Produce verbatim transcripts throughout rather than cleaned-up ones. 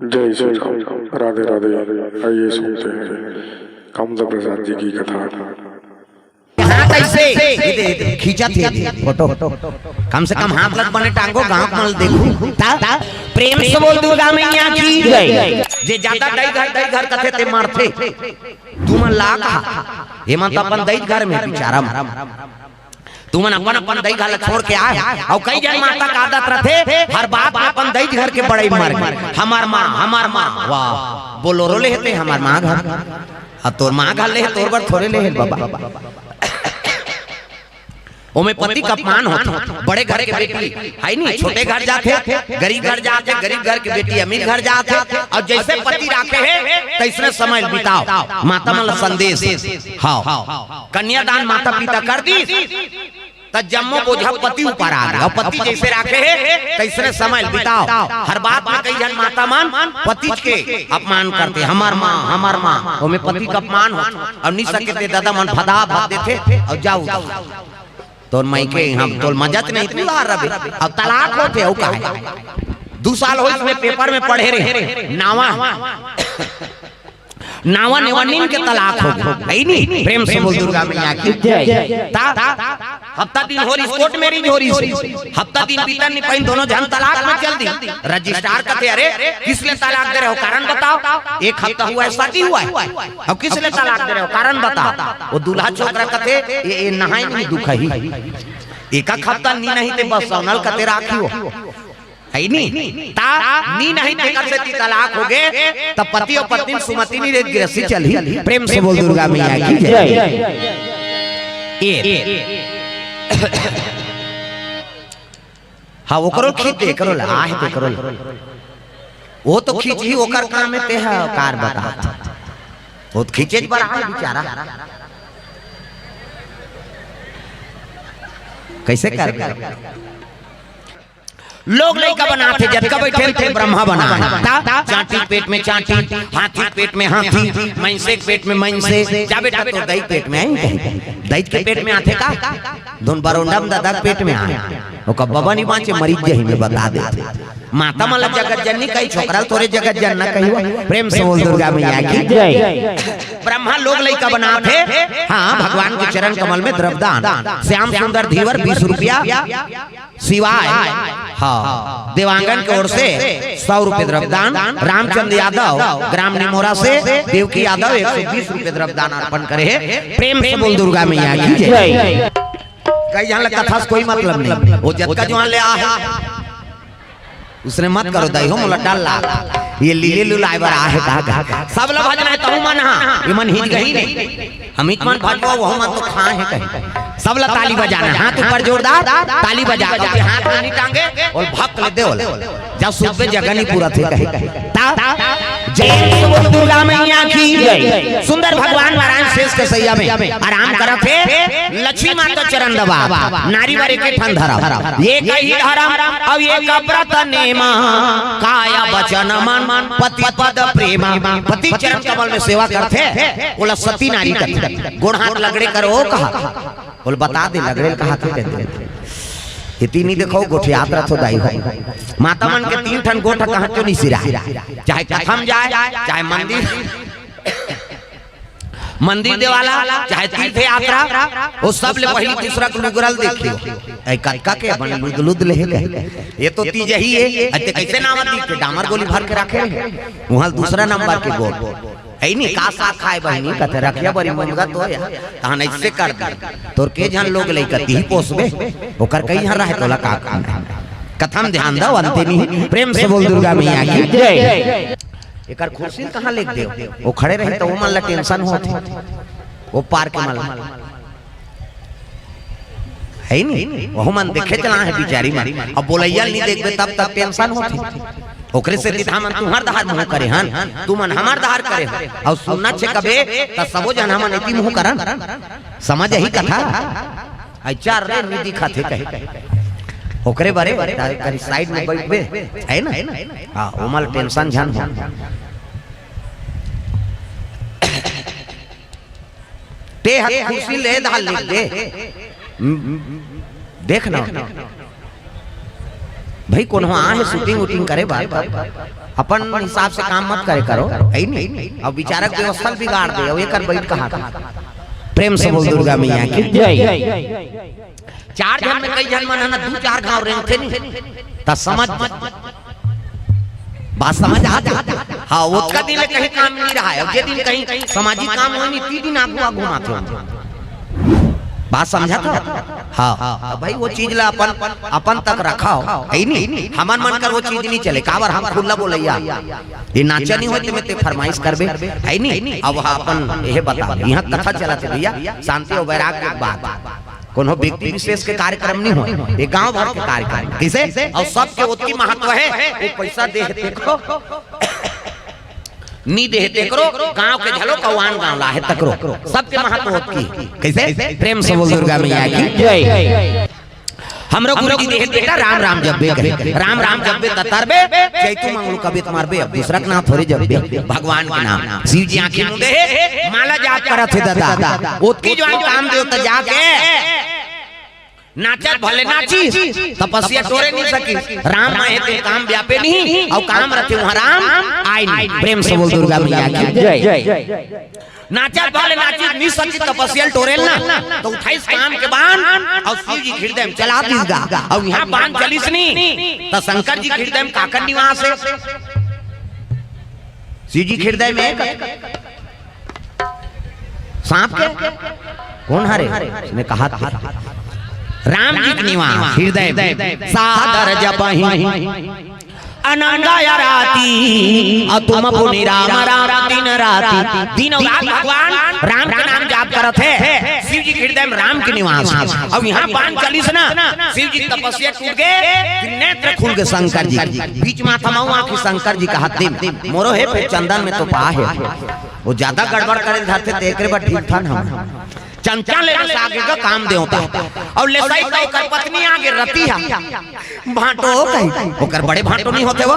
जय श्री राम, राधे राधे। आइए सुनते हैं कामदेव प्रसाद जी की कथा। हाँ, कैसे? ये दे, ये दे, खींचत हे, ये दे, फोटो। कम से कम हाथ लग बने टांगो, गांव मन देखू। ता, प्रेम से बोल दुर्गा मैया की जय। जे ज्यादा दई घर, दई घर कथे ते मरथे। तुमन ला कहा, ये मन तो अपन दई घर में बिचारा मन। तुमन अपन अपन दई घर ला छोड़ के आए, अउ कई जन माता का आदत रथे, हर बात में अपन दई घर के बड़ई मारे। हमार माँ, हमार माँ, वाह, बोलोरो ले हे ते हमार माँ घर, अब तोर माँ घर ले हे, तोर बर थोरे ले हे बाबा। ओमे पति का अपमान होथे। बड़े घर के बेटी है नी, छोटे घर जाथे, गरीब घर जाथे, गरीब घर के बेटी अमीर घर जाथे, अउ जैसे पति राखे हे तैसने समय बिताओ। माता मन ला संदेश, हाँ, कन्यादान माता पिता कर दिस, त जम्मो बोझा पति ऊपर आ गे। अउ पति जैसे राखे हे, तैसने समय बिताओ। हर बात में कई जन माता मन पति के अपमान करथे, हमार माँ, हमार माँ, ओमे पति का अपमान होथे। अउ नि सके ते ददा मन भदा भद देथे, अउ जाऊ तोर माई के यहाँ तोर मजा च नहीं, तू आ रबे। अउ तलाक होथे, अउ का हे? दू साल होइस में पेपर में पढ़े रहे, नावा नावा नेवनिन के तलाक हो गे, है नी? प्रेम से बोल दुर्गा मैया की जय। ता, हफ्ता दिन हो रिस, कोर्ट मैरिज हो रिस, हफ्ता दिन बीतन नहीं पाइन, दोनों झन तलाक में चल दिस। रजिस्ट्रार कथे, "अरे, किस ले तलाक दे रहे हो, कारण बताओ। एक हफ्ता हुआ है, शादी हुआ है, अउ किस ले तलाक दे रहे हो, कारण बताओ।" वो दूल्हा छोकरा कथे, "ये, ये नहाय नहीं दुख ही, एक हफ्ता नी नहीं ते बस सौनल कथे राखी हो।" है नी? ता नी नहीं तेकर सेती तलाक हो गे, त पति अउ पत्नी सुमति नी रे, गृहस्थी चलही। प्रेम से बोल दुर्गा मैया की जय। ए। हाँ, ओकरो खींच दे, एकरो ला, आहे ते एकरो ला। वो तो खींचही, ओकर काम हे, ते हा कार बता। वो तो खींचे बर आहे बिचारा। कैसे कर लोग लइका बनाथे, जतका बइठे हे ते ब्रह्मा बनाए। ता, चांटी के पेट में चांटी, हाथी के पेट में हाथी, मइनसे के पेट में मइनसे। जा बेटा, तोर दई पेट में आही कहीं। दई के पेट में आथे का? धुन बरोंडा में ददा के पेट में आए। ओकर बबा नी बाँचे, मरीज जही में बता दे। माता मन ला जगत जननी कही, छोकरा ला थोरे जगत जनना कही। प्रेम से बोल दुर्गा मैया की जय। ब्रह्मा लोग लइका बनाथे। हाँ, भगवान के चरण कमल में द्रव्यदान। श्याम सुंदर धीवर बीस रुपया। शिवाय, हाँ, देवांगन के ओर से सौ रुपये द्रव्यदान, रामचंद्र यादव ग्राम निमोरा से, देवकी यादव एक सौ बीस रुपये द्रव्यदान अर्पण करे हे। प्रेम से बोल दुर्गा मैया की जय। कई झन ला कथा से कोई मतलब नहीं, वो जतका जुआन ले आ हे, उसने मत करो दाई हो, मोला डर लाग। ये लीले लुलाए बर आ हे का, का? सब ला भजना हे तहु मन हा, ये मन हिच गही नहीं। हम इच मन भजबो, वहू मन तो खा हे कहीं। सब ला ताली बजाना, हाथ ऊपर जोरदार, ताली बजा, कभी हाथ में नहीं टांगे, और भक्त ले दे, और जब सुबह जगह नहीं पूरा थे कहीं। ता, जय बोल दुर्गा मैया की जय। सुंदर भगवान नारायण शेष के सैया में आराम करत हे। लक्ष्मी माता चरण दबा, नारी बर एक ठन धरम, ये कही धरम, अब ये कब्रत नेमा, काया वचन मन, पति पद प्रेमा। पति चरण कमल में सेवा करथे, ओला सती नारी कथे। गोड़ हाथ लगड़े करो कहा, ओला बता दे, लगड़े कहा थे कहते। इतनी देखो, गोठियात रथो दाई हो। माता मन के तीन ठन गोठ कहाँ क्यों नहीं सिरा, चाहे कथम जाए, चाहे मंदिर, मंदिर देवाला, चाहे तीर्थ यात्रा, वो सब ले पहली दूसरा के लुगरल देखियो। ऐ कतका के बन लुद लुद ले हे। ये तो तीज ही है। अते कैसे नाम दी के डामर गोली भर के रखे हे। वहाँ दूसरा नंबर के गोल। ऐ नी का साग खाए बहिनी, कथे रखिया बरी मुनगा तो या। तहन ऐसे कर दे। तोर के झन लोग लइका तीही पोसबे। ओकर कई झन रहे तोला का काम है। कथम ध्यान दो अंते नहीं। प्रेम से बोल दुर्गा मैया की जय। एकर खुर्सी कहाँ लेग देव? वो खड़े रही तो वो मन ला टेंशन होत हे। वो पार के मन ला। है नी? वहू मन देखे चला हे बिचारी मन। अब बोलैया नहीं देखबे तब तक टेंशन होत हे। ओकरे से सीधा मन तुहर दहार मुँह करे हन, तू मन हमार दहार करे हन। अउ सुनना छे कबे, त सबो झन हमन एती मुँह करन। समझ ही कथा? आई चार रे निधि खाथे कहे। ओकरे बारे, तारे, तारे साइड में बैठबे, है ना? हाँ, ओमल टेंशन झन हो। ते ह खुशी ले धा लिख दे। देख ना। भाई, कोनो आ हे शूटिंग वूटिंग करे बार, बार, बार। अपन हिसाब से काम मत करे करो, है नी? अब विचारक व्यवस्था ल बिगाड़ दे, अब एकर बैठ कहा था। प्रेम से बोल दुर्गा मैया की जय। चार झन में कई झन मन है ना, दू चार घाव रेंगथे नी, त समझ, बात समझ आत हे? हाँ, ओतका दिन ले कहीं काम नहीं रहा है। जे दिन कहीं सामाजिक काम होय नी, ती दिन आगू आगू माथे। बात समझा था? हाँ, तो भाई वो चीज ला अपन, अपन तक रखा हो, है नी? हमन मन कर वो चीज नहीं चले, काबर हम खुल्ला बोलैया। ये नाचा नहीं होय ते में ते फरमाइश करबे, है नी? अब वहाँ अपन यह बता, यहाँ कथा चलत हे भैया, शांति और वैराग्य के बात। कोनो व्यक्ति विशेष के कार्यक्रम नहीं होय, ये गांव भर के कार्यक्रम। कैसे? और सबके ओतकी महत्व है, वो पैसा दे हे तेकरो, नी दे हे तेकरो, गांव के झलो कौन गांव ला हे तकरो, सबके महत्व ओतकी। कैसे? प्रेम से बोल दुर्गा मैया की जय। हमरो गुरु जी दे हे बेटा, राम राम जपबे कहे, राम राम जपबे त तरबे, चैतू मंगलू कबे त मरबे। अब दूसरा के नाम थोड़ी जपबे, भगवान के नाम। शिव जी आंखी मूंदे हे, माला जाप करत हे दादा, ओतकी जवान काम देव त जाके नाचत भले नाचिस, तपस्या टोरे नहीं सकिस। राम माहे ते काम व्यापे नहीं, अउ काम रथे वहाँ राम आय नहीं। प्रेम से बोल दुर्गा मैया की जय। नाचत भले नाचिस, नहीं सकिस तपस्या ल टोरे ल ना, तो उठाइस काम के बान, अउ शिव जी के हृदय में चला दिस गा। अउ यहाँ बान चलिस नहीं, तो शंकर जी के हृदय में काकर निवास है? शिव जी के हृदय में सांप के? कौन हरे? उसने कहा था, राम जी के निवास हृदय में। सादर जपहि अनंग आराती, अतुम पुनि राम राम दिन राती। दिन रात भगवान राम के नाम जाप करत हे। शिव जी के हृदय में राम के निवास हे। अब यहाँ बान चलिस ना, शिव जी के तपस्या टूट गे, फिर नेत्र खुल गे शंकर जी के। बीच माथा में आंखी शंकर जी के हाथ दिन, मोरो हे, फिर चंदन में तो पा हे। वो ज्यादा गड़बड़ करे धरथे, तेकरे बर ठीक था ना हम। चंचल ले सागे का काम देवता। अउ ले सही तो ओकर पत्नी आगे रति हा। भांटो कही, ओकर बड़े भांटो नहीं होते वो।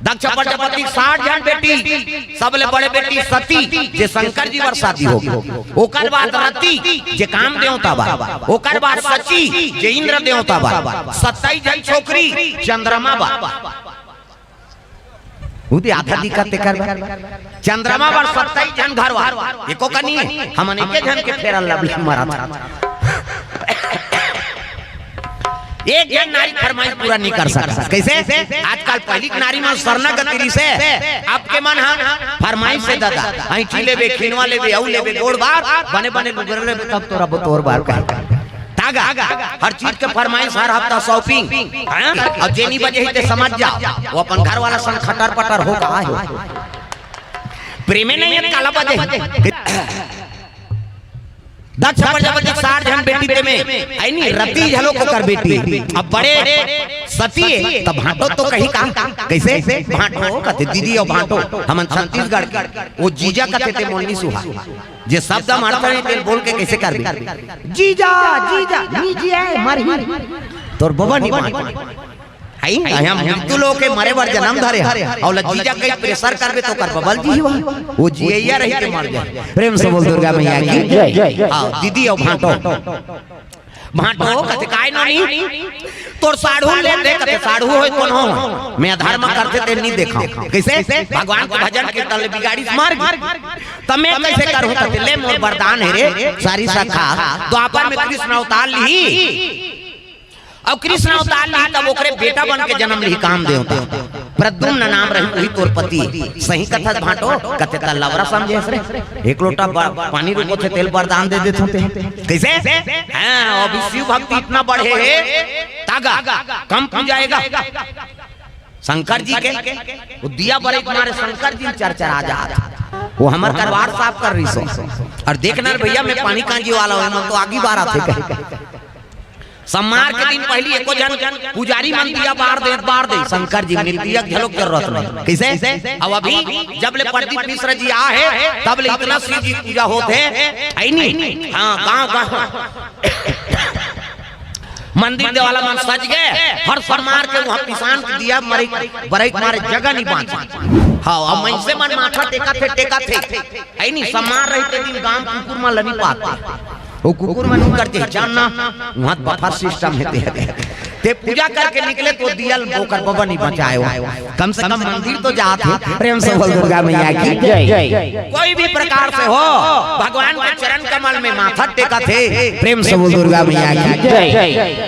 दक्ष प्रजापति के साठ झन बेटी, सबले बड़े बेटी सती, जे शंकर जी बर शादी होगे। ओकर बाद रति, जे काम देवता बा। ओकर बाद शची, जे इंद्र देवता बा। सत्ताईस झन छोकरी, चंद्रमा बा। वो तो आधा दिक्कत तेकर बा। चंद्रमा बर सत्ताईस झन घरवार, एको कनी हे, हमन एके झन के फेरन लवली मरत। एक झन नारी फरमाइश पूरा नहीं कर सकत। कैसे? आजकल पहिली के नारी मन शरणागति रिहिसे, अब के मन ह फरमाइश हे दादा, ऐंठी लेबे, खिनवा लेबे, अउ लेबे, गोड़ बार, बने बने लुगरा लेबे, तब तोरा बतोर बार कहे। तागा, हर चीज के फरमाइश, हर हफ्ता shopping, हाँ? अउ जे नी बजे हे ते समझ जाव, वो अपन घर वाला संग खटर पटर हो गा हे। प्रेमे नहीं हे, काला बजे हे। दक्ष प्रजापति के साठ झन बेटी ते में, ऐ नी, रति झलो ओकर बेटी। अब बड़े सती हे, तब भांटो तो कही का? कैसे? भांटो कथे दीदी अउ भांटो, हमन छत्तीसगढ़ के, वो जीजा कथे ते मोलनी सुहा। जे शब्द मारता नहीं, तेल बोल के कैसे करबे? जीजा, जीजा, नी जिया, मरही। तोर बबा नहीं मान। हई, हम मृत्यु लोक के मरे बर जन्म धरे हन। अउ ल जीजा कहीं pressure करबे तो कर बबल जी हुआ। वो जियैया रही के मर जाए। प्रेम से बोल दुर्गा मैया की जय। हाँ, दीदी अउ भांटो। भांटो कथे काय नोनी? तोर साढ़ू ले दे, कथे साढ़ू होय कोनो होय। मैं अधर्म करथे ते नहीं देखा। कैसे? भगवान के भजन कीर्तन ले बिगाड़ी मर गई। तब मैं कैसे करूं? कथे ले मोर वरदान हे रे, सारी शाखा। द्वापर में कृष्ण अवतार ली। अउ कृष्ण अवतार ली, तब ओकरे बेटा बन के जन्म ली काम देवता। प्रद्युम्न नाम रही, वही तोर पति। सही कथस भांटो, कथे त लवरा समझे हस रे। एक लोटा ब-, पानी रुको थे, तेल वरदान दे देथों ते। कैसे? हाँ, अभी शिव भक्ति इतना बढ़े हे, तागा, कम पूजाएगा। शंकर जी के, वो दिया बरे मारे शंकर जी चरचरा जात। वो हमर करवार साफ कर रही सो। अउ देखना रे भैया, मैं पानी कांजी वाला हूँ, मैं तो आगी बार आते कहे। सम्मार के दिन पहिली एको झन पुजारी मन दिया बार दे, बार दे। शंकर जी, मृत्युया के झलोक जरूरत नहीं। कैसे? अब अभी जब ले प्रदीप मिश्र जी आ हे, तब ले इतना शिव जी पूजा होत हे, है नी? हाँ, गांव गांव मंदिर देवाला मन सज गे। हर सम्मार के वहाँ पिसान के दिया मरे, बरई मारे जगह नहीं बांचे। हाँ, अब मनसे मन माथा टेका थे, टेका थे, है नी? सम्मार रहिते दिन गांव कुकुर मन ल नहीं पाते। वो कुकुर मन उनकर जे जान ना, वहाँ buffer system हे ते। ते पूजा करके निकले तो दियल ओकर बबा नहीं बचाए हो। कम से कम मंदिर तो जात हे। प्रेम से बोल दुर्गा मैया की जय। कोई भी प्रकार से हो, भगवान के चरण कमल में माथा टेकत हे। प्रेम से बोल दुर्गा मैया की जय।